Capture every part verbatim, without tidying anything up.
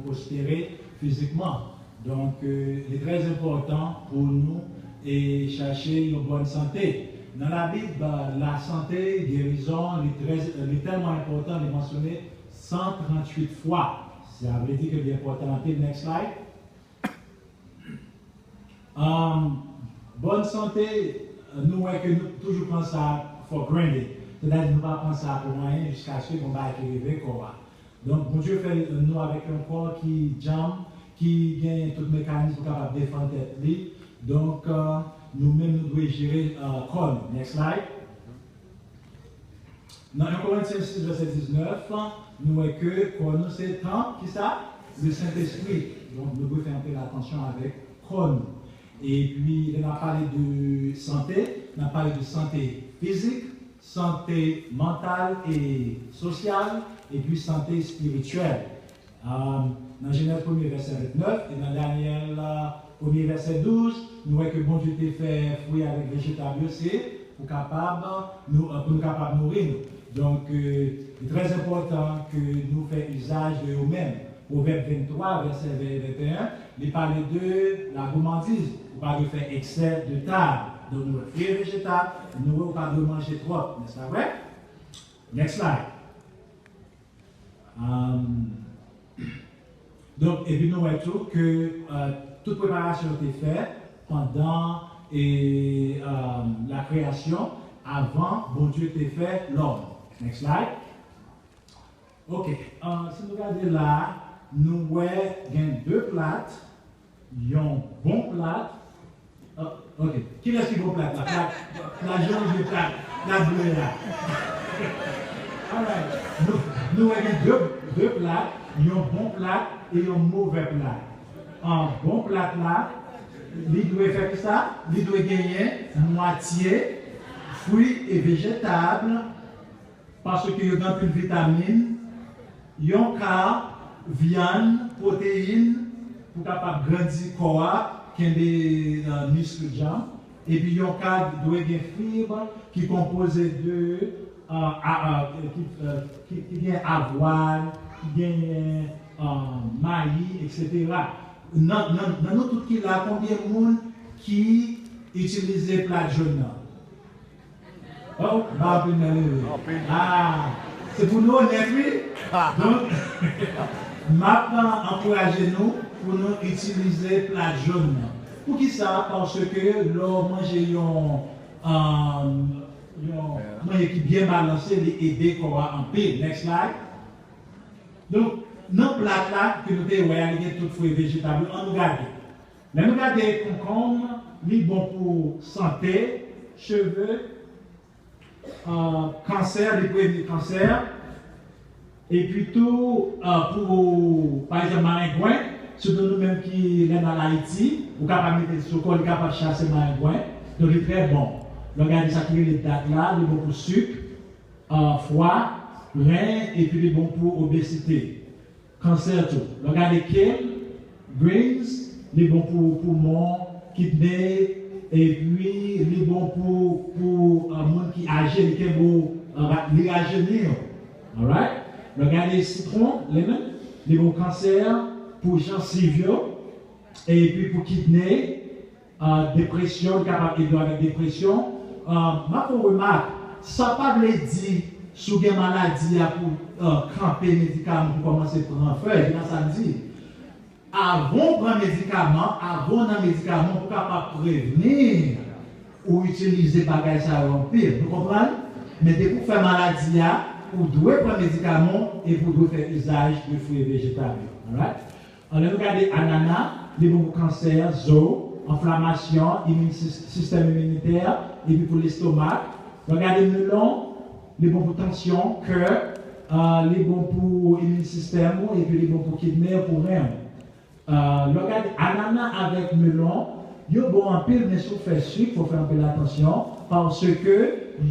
pwospere fizikman. Donk, euh, li trè enpòtan pou nou e chache yon bòn sante. Nan Labib, euh, lasante, gerizon, li trè, li tèlman enpòtan, li mansyone san tranntuit fwa. Sa vle di ke li enpòtan anpil. Next slide. Um, bòn sante, nou wè ke nou toujou pran sa for granted. Sètadi nou pa pran sa pou anyen jiskaske gon bagay ki rive kò a. Donk, Bondye fè nou avèk yon kò ki djanm, ki genyen tout mekanis pou kapab defann tèt li. Donk, euh, nou menm nou dwe jere, euh, kò nou. Next slide. Nan en Korentyen sis vèsè diznèf, nou wè ke kò nou se tanp, kisa? Le Sentespri. Donk, nou dwe fè anpil atansyon avèk kò nou. Epi, lè n ap pale de sante, n ap pale de sante fizik, sante mantal e sosyal, epi sante espirityèl. Um, nan Jenèz premye vèsè vennèf e nan Danyèl, uh, premye vèsè douz, nou wè ke Bondye te fè fwi avèk vejetab yo, se pou kapab nou, uh, pou nou kapab nouri nou. Donk, euh, li trè enpòtan ke nou fè izaj de yo menm. Pwovèb venntwa, vèsè venteyen, li pale de lagoumandiz. Ou pa dwe fè eksè de tab. Donk, nou wè fwi e vejetab, nou wè ou pa dwe manje twòp, nèspa vre? Next slide. Um, donk, epi nou wè tou ke, euh, tout preparasyon te fè pandan e, euh, la kreyasyon, avan Bondye te fè lòm. Next slide. Ok, euh, si nou gade la, nou wè gen de plat, yon bon plat. Ah, ok. Kilès ki bon plat la? Plat, plat jòn oubyen plat, plat ble a? Alright. Nou, nou wè gen de, de plat, yon bon plat e yon move plat. An bon plat la, li dwe fè kisa? Li dwe genyen mwatye fwi e vejetab, paske yo gen anpil vitamin, yon ka vyann, pwoteyin, pou kapab grandi kò a, kenbe, euh, misk djanm, epi yon ka dwe gen fib ki konpoze de, euh, a, a, ki, euh, ki, ki gen avwàn, ki genyen, euh, mayi, etsetera. Nan, nan, nan nou tout ki la, konbyen moun ki itilize plat jòn nan? Oh, ba anpil men leve. Anpil. Ah, se pou nou onèt, wi. Donk, m ap, euh, ankouraje nou pou nou itilize plat jòn nan. Poukisa? Paske lè w manje yon, euh, yon manje ki byen balanse, li ede kò a anpil. Next slide. Donk, nan plat la, ke nou te wè a, li gen tout fwi vejetab yo. Ann nou gade. Lè nou gade konkonm, li bon pou sante, cheve, euh, kansè, li prevni kansè. Epi tou, euh, pou, pa egzanp, marengwen, sitou nou menm ki lè n al Ayiti, ou kapab mete l sou kò, li kapab chase marengwen. Donk, li trè bon. Lè w gade sa ki rele dat la, li bon pou sik, euh, fwa, ren, epi li bon pou obezite. Kansè tou. Lè w gade kale, greens, li bon pou poumon, kidney, epi li bon pou, pou, euh, moun ki aje, li kenbe w, euh, li rajeni w. Alright? Lè w gade sitwon, lemon, li bon kansè, pou jansiv yo, epi pou kidney, euh, depresyon, li kapab ede w avèk depresyon. Euh, m ap fè yon remak, sa pa vle di si w gen maladi a pou, euh, kanpe medikaman pou kòmanse pran fèy, se pa sa m di. Avan w pran medikaman, avan w nan medikaman, pou kapab prevni, ou itilize bagay sa yo anpil. Nou konprann? Men depi w fè maladi a, ou dwe pran medikaman epi w dwe fè izaj de fwi e vejetab yo. Alright? Lè nou gade anana, li bon pou kansè, zo, enflamasyon, imin, sis-, sistèm iminitè, epi pou lestomak. Lè w gade melon, li bon pou tansyon, kè, euh, li bon pou imin sistèm ou, epi li bon pou kidney, pou ren w. Euh, lè w gade anana avèk melon, yo bon anpil, men si w fè sik, fò w fè anpil atansyon, paske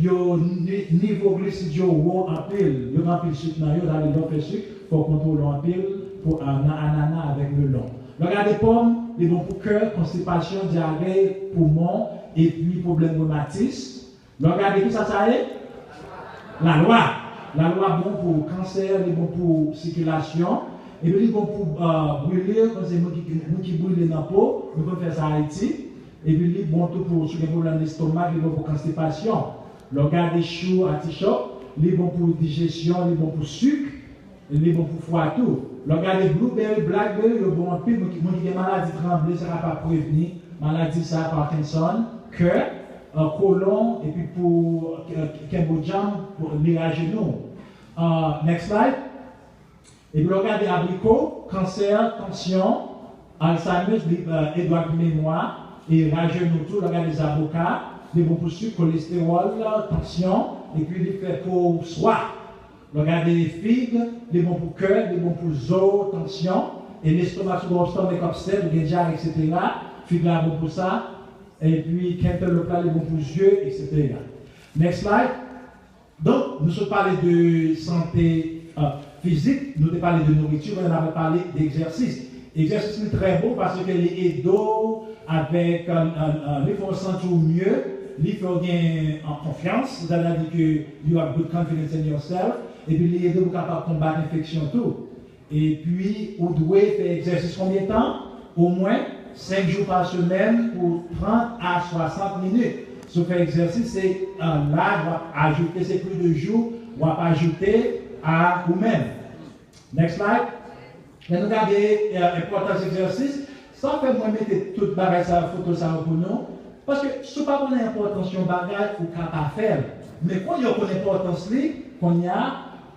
yo ni-, nivo glisid yo wo anpil, yo gen anpil sik nan yo, sa vle di lè w fè sik, fò w kontwole w anpil pou, euh, nan anana avèk melon. Lè w gade pòm, li bon pou kè, konstipasyon, dyare, poumon, epi pwoblèm rimatis. Lè w gade kisa sa ye? Lalwa. Lalwa bon pou kansè, li bon pou sikilasyon, Epi li bon pou uh, brile, paske moun ki, moun ki brile nan po, nou konn fè sa Ayiti. Epi li bon tou pou si w gen pwoblèm lestomak, li bon pou konstipasyon. Lè w gade chou, atichòk, li bon pou dijesyon, li bon pou sik, li bon pou fwa tou. Lè w gade blueberry, blackberry, yo bon anpil. Moun ki, moun ki gen maladi tranble, sa kapab prevni maladi sa, Parkinson, kè, uh, kolon, epi pou uh, kenbo djanm, pou li rajenou. Uh, next slide. Epi lè w gade abriko, kansè, tansyon, Alzheimer's, li edwad memwa, e rajenou tou, lè w gade zaboka, li bon pou sik, kolestewòl, tansyon, epi li fè po w swa. Lè w gade fig, li bon pou kè, li bon pou zo, tansyon, e lestomak, si w gen stomach upset, ou gen dyare, etsetera, fig la bon pou sa, epi cantaloupe la, li bon pou zye, etsetera. Next slide. Donk, nou sot pale de sante uh, fizik, nou te pale de nouriti, kounye a n ap pale de egzèsis. Egzèsis li trè bon paske li ede w avèk, uh, uh, uh, li fè w santi w mye, li fè w gen an konfyans, sètadi ke you have good confidence in yourself, epi li ede w kapab konbat enfeksyon tou. Epi, ou dwe fè egzèsis konbyen tan? Omwen senk jou pa semèn pou trant a swasant minit. Si w fè egzèsis, se uh, la w ap ajoute, se plis de jou w ap ajoute a ou menm. Next slide. Lè nou gade uh, enpòtans egzèsis, sa fè mwen mete tout bagay sa, foto sa yo pou nou. Paske si w pa konnen enpòtans yon bagay, ou ka pa fè l. Men kounye w konn enpòtans li, kounye a,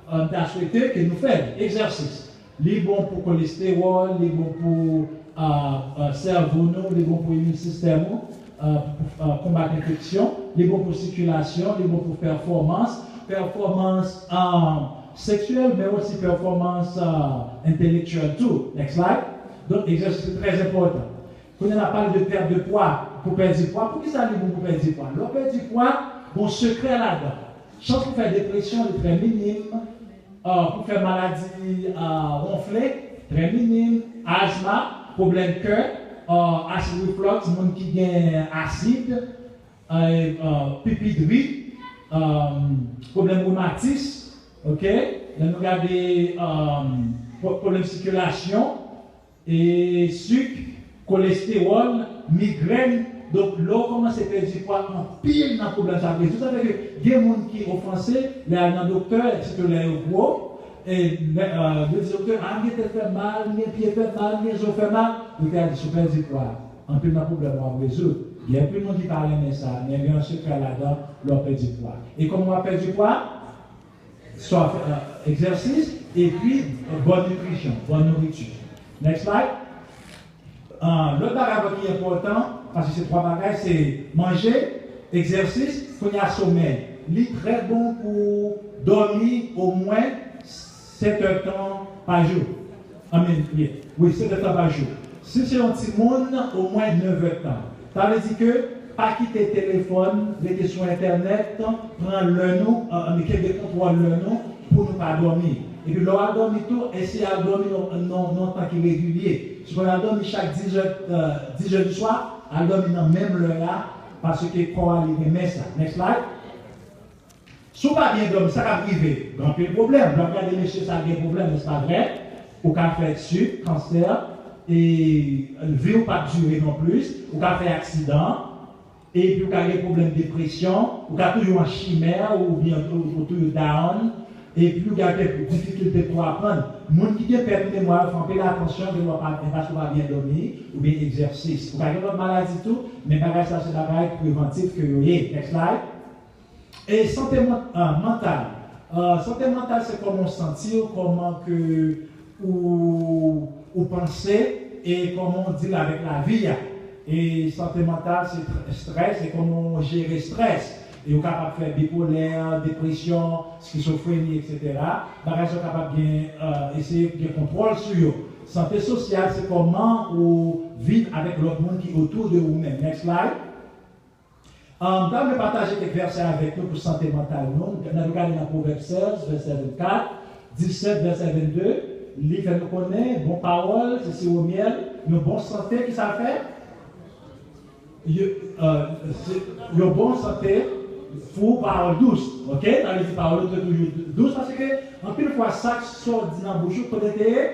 uh, m ta swete ke nou fè l. Egzèsis. Li bon pou kolestewòl, li bon pou uh, uh, sèvo nou, li bon pou imin sistèm ou, uh, pou uh, konbat enfeksyon, li bon pou sikilasyon, li bon pou pèfòmans, pèfòmans uh, seksyèl, men osi pèfòmans uh, entelektyèl tou. Next slide. Donk, egzèsis se trè enpòtan. Kounye a n ap pale de pèt de pwa, pou pèdi pwa. Poukisa li bon pou pèdi pwa? Lè w pèdi pwa, gon sekrè ladan. Chans pou fè depresyon li trè minim, uh, pou fè maladi uh, wonfle, trè minim, azma, pwoblèm kè, uh, acid reflux, moun ki gen asid, uh, uh, pipi dri, um, pwoblèm rimatis, ok? Lè nou gade um, pwoblèm sikilasyon, e sik, kolestewòl, migrèn. Donk, lè w kòmanse pèdi pwa, anpil nan pwoblèm sa ap rezoud. Sa vle di ke gen moun ki ofanse lè y al nan doktè, sitou lè yo gwo, e lè, uh, yo di doktè, a, m gen tèt fè mal, m gen pye fè mal, m gen zo fè mal. Doktè a di, si w pèdi pwa, anpil nan pwoblèm w ap rezoud. Gen anpil moun ki pa renmen sa, men gen yon sekrè ladan lè w pèdi pwa. E kòman w ap pèdi pwa? Swa fè egzèsis epi bòn nitrisyon, bòn nouriti. Next slide. Uh, lòt bagay ankò ki enpòtan, paske se twa bagay, se manje, egzèsis, kounye a somèy. Li trè bon pou dòmi omwen sèt èdtan pa jou. I mean, yeah. Wi, sèt èdtan pa jou. Si se yon timoun, omwen nèf èdtan. Sa vle di ke pa kite telefòn, rete sou entènèt, pran lè nou, uh, kenbe kontwòl lè nou pou nou pa dòmi. Epi lè w al dòmi tou, eseye al dòmi nan, nan, nan tan ki regilye. Si w konn al dòmi chak dis è, uh, dis è di swa, al dòmi nan menm lè a, paske kò a li renmen sa. Next slide. Si w pa byen dòmi, sa k ap rive? Gen anpil pwoblèm. Lè w ap gade mesye sa gen pwoblèm, nèspa vre? Ou ka fè sik, kansè, e vi w p ap dire non plis, ou ka fè aksidan, epi ou ka gen pwoblèm depresyon, ou ka toujou an chimè, oubyen ou, ou toujou down, epi ou ka gen difikilte pou aprann. Moun ki gen pèt memwa yo fè anpil atansyon, gen lè w pa, paske w pa byen dòmi, oubyen egzèsis. Ou ka gen lòt maladi tou, men bagay sa se bagay prevantif ke yo ye. Next slide. E sante man- ah, mantal. Ah, sante mantal se kòman w santi w, kòman ke ou, ou panse e kòman w deal avèk lavi a. E sante mantal se tr- strès e kòman w jere strès. E ou kapab fè bipolè, depresyon, skizofreni, etsetera. Bagay sa w kapab gen, ah, eseye gen kontwòl sou yo. Sante sosyal se kòman ou viv avèk lòt moun ki otou de ou menm. Next slide. M ta renmen pataje kèk vèsè avèk nou pou sante mantal nou. N ap gade nan Pwovèb sèz, vèsè vennkat, disèt, vèsè vennde. Li fè nou konnen, bon pawòl, se siwo myèl, yon bon sante, ki sa l fè? Yo, euh, se, yon bon sante pou pawòl dous, ok? Sa vle di pawòl ou te toujou dous, paske anpil fwa sa k sòti nan bouch ou, kote l te ye?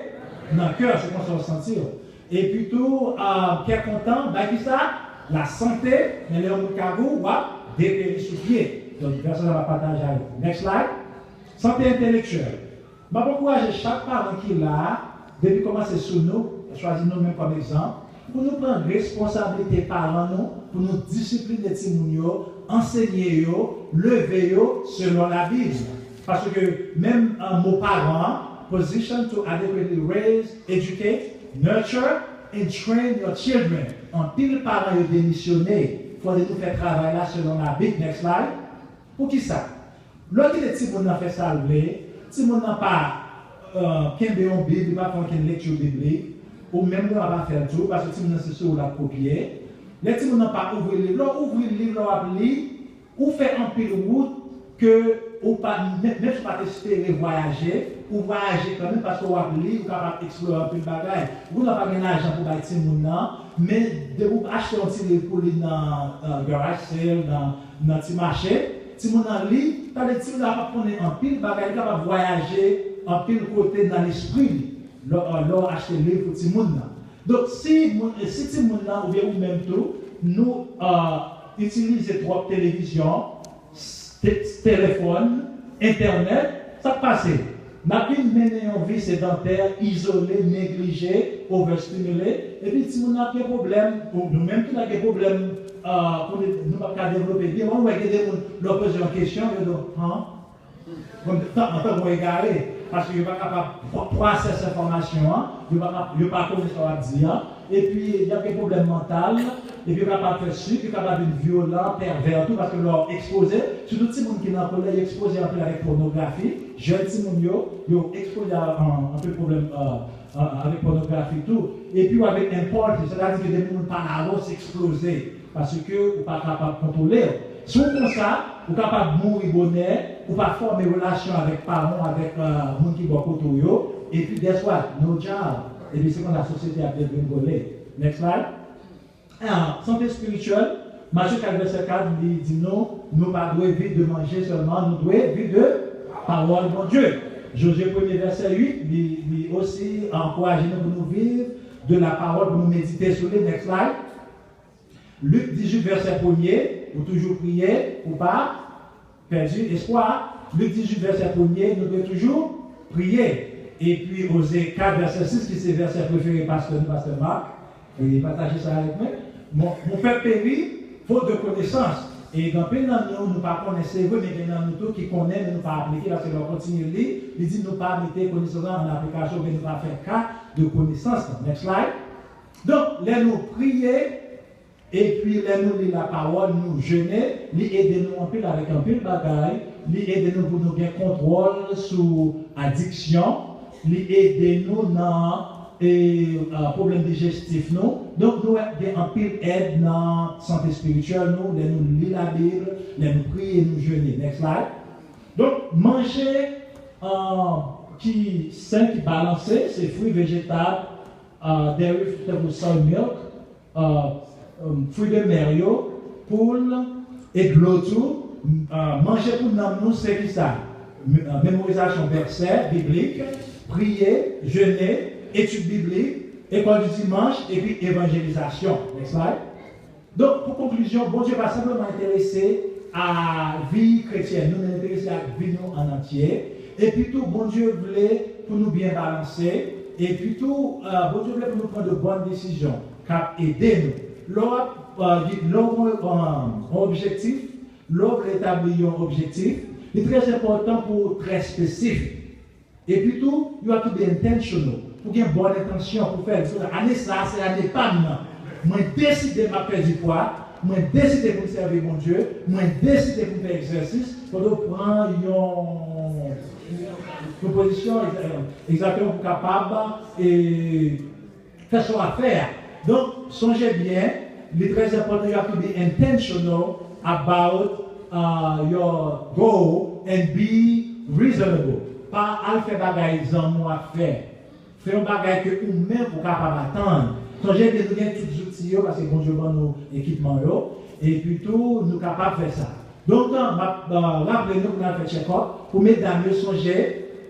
Nan kè, se konsa w santi w. Epi tou, ah, kè kontan, bay ki sa? Lasante, men lè yon moun ka gou, w ap deperi sou pye. Donk, vèsè sa m ap pataje avèk nou. Next slide. Sante entelektyèl. M ap ankouraje chak paran ki la a, depi kòmanse sou nou, chwazi nou menm kòm egzanp, pou nou pran responsablite paran nou, pou nou disipline timoun yo, ansenye yo, leve yo selon Labib. Paske menm, eh, mo paran an, position to adequately raise, educate, nurture, and train your children. Anpil paran yo demisyone. Fòde nou fè travay la selon Labib. Next slide. Poukisa? Lè w kite timoun nan fè sa l vle, timoun nan pa, eh, kenbe yon Bib, li pa fè okenn lekti biblik, ou menm ou pa fè l tou, paske timoun nan se sou ou l ap kopye. Lè timoun nan pa ouvri liv, lè w ouvri liv, lè w ap li, ou fè anpil wout ke ou pa, menm, menm si w pa t espere vwayaje, ou vwayaje kanmenm paske w ap li, ou kapab eksplore anpil bagay. Ou konnen w pa gen lajan pou bay timoun nan, men depi w achte yon ti liv pou li nan, nan garage sale, nan, nan ti mache, timoun nan li, tande timoun nan ap konnen anpil bagay, li kapab vwayaje anpil kote nan lespri li, lè, lè w achte liv pou timoun nan. Donk, si moun, si timoun nan oubyen ou menm tou, nou, eh, itilize twòp televizyon, te-, telefòn, entènèt, sa k pase? N ap vin mennen yon vi sedantè, izole, neglije, overstimule, epi timoun nan ap gen pwoblèm, ou nou menm tou n ap gen pwoblèm, eh, pou nou, nou p ap ka devlope byen. Bon, ou wè gen de moun, lè w poze yon kesyon, yo di w, han? Bon, tan, antanke yon egare, paske yo pa kapab pwa-, pwasès enfòmasyon an, yo pa kap-, yo pa konnen sa w ap di an, epi y ap gen pwoblèm mantal, epi yo kapab fè sik, yo kapab vin vyolan, pèvè tou, paske lè w ekspoze, sitou timoun ki nan kolèj, yo ekspoze anpil avèk pònografi, jèn timoun yo, yo ekspoze a, an, anpil pwoblèm, euh, euh, avèk pònografi tou. Epi w ap vin impulsive, sètadi ke depi moun pale avè w, se eksploze, paske ou pa kapab kontwole w. Si w konsa, ou kapab mouri bonè, ou pa fòme relasyon avèk paran w, avèk, euh, moun ki bò kote w yo, epi guess what? No job. Epi se konsa sosyete ap degringole. Next slide. Ah, sante espirityèl, Matye kat vèsè kat, li di nou, nou pa dwe viv de manje sèlman, nou dwe viv de pawòl Bondye. Jozye premye vèsè uit, li, li osi ankouraje nou pou nou viv de la parole, pou nou medite sou li. Next slide. Lik dizuit vèsè premye, ou toujou priye, ou pa pèdi espwa. Lik dizuit vèsè premye, nou dwe toujou priye. Epi Oze kat vèsè sis, ki se vèsè prefere pastè nou, pastè Marc, e pataje sa avèk mwen. Mon, mon peuple périt faute de connaissance. E gen anpil nan nou, nou pa konnen, se vre, men gen nan nou tou ki konnen, men nou pa aplike, paske lè w kontinye li, li di nou pa mete konesans lan an aplikasyon, men nou pa fè ka de konesans lan. Next slide. Donk, lè nou priye, epi lè nou li lapawòl, nou jene, li ede nou anpil avèk anpil bagay, li ede nou pou nou gen kontwòl sou adiksyon, li ede nou nan, e, a, pwoblèm dijestif nou. Donk, nou wè gen anpil èd nan sante espirityèl nou, lè nou li Labib, lè nou priye, nou jene. Next slide. Donk, manje, a, ki sen, ki balanse, se fwi, vejetab, a, dèri tankou soy milk, a, um, fwi de mè yo, poul, e dlo tou. A, manje pou nanm nou, se ki sa? Me-, a, memorizasyon vèsè biblik, priye, jene, etid biblik, ekòl di dimanch, epi evanjelizasyon. Next slide. Donk, pou konklizyon, Bondye pa senpleman enterese a vi kretyèn nou, men enterese ak vi nou an antye. Epi tou, Bondye vle pou nou byen balanse. Epi tou, a, Bondye vle pou nou pran de bòn desizyon k ap ede nou. Lè w ap, a, lè w gen, a, yon objektif, lè w vle etabli yon objektif, li trè enpòtan pou w trè espesifik. Epi tou, you have to be intentional. Pou gen bòn entansyon pou fè l. Di, ane sa a, se ane pa m nan. Mwen deside m ap pèdi pwa. Mwen deside pou m sèvi Bondye. Mwen deside pou m fè egzèsis. Fòk ou pran yon, yon pozisyon egza-, egzakteman pou w kapab, e, fè sa w ap fè a. Donk, sonje byen, li trè enpòtan, you have to be intentional about, uh, your goal and be reasonable. Pa al fè bagay zanmi w ap fè. Fè yon bagay ke ou menm ou kapab atann. Sonje byen, nou gen tout zouti yo, paske Bondye ban nou ekipman yo. Epi tou, nou kapab fè sa. Donk, m ap, euh, raple nou pou n al fè check-up. Pou medam yo, sonje,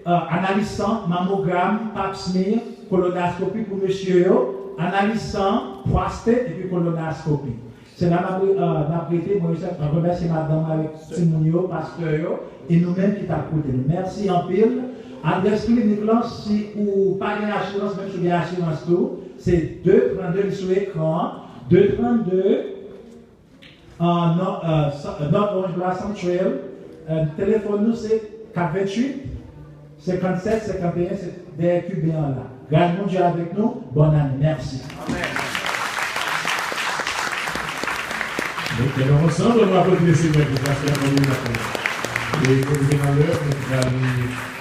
euh, analiz san, mamogram, pap smear, kolonaskopi pou mesye yo, analiz san, pwastet epi kolonaskopi. Se la n ap, euh, n ap rete, mwen, mwen remèsye madanm avèk timoun yo, pastè yo, e nou menm ki t ap koute nou. Mèsi anpil. Adrès klinik lan, si ou pa gen asirans, menm si ou gen asirans tou, se de trannde, li sou ekran an, de trannde, euh, non, euh, sa- euh, North Orange Blossom Trail. Euh, telefòn nou se kat ventuit, senkannsèt, senkanteyen, se dèyè Kiben an la. Gras Bondye avèk nou. Bòn ane. Mèsi. Amèn. Donk, nou ansanm, nou aplodi Senyè pou pastè Antoine Lapointe. E kote gen malè, nou pral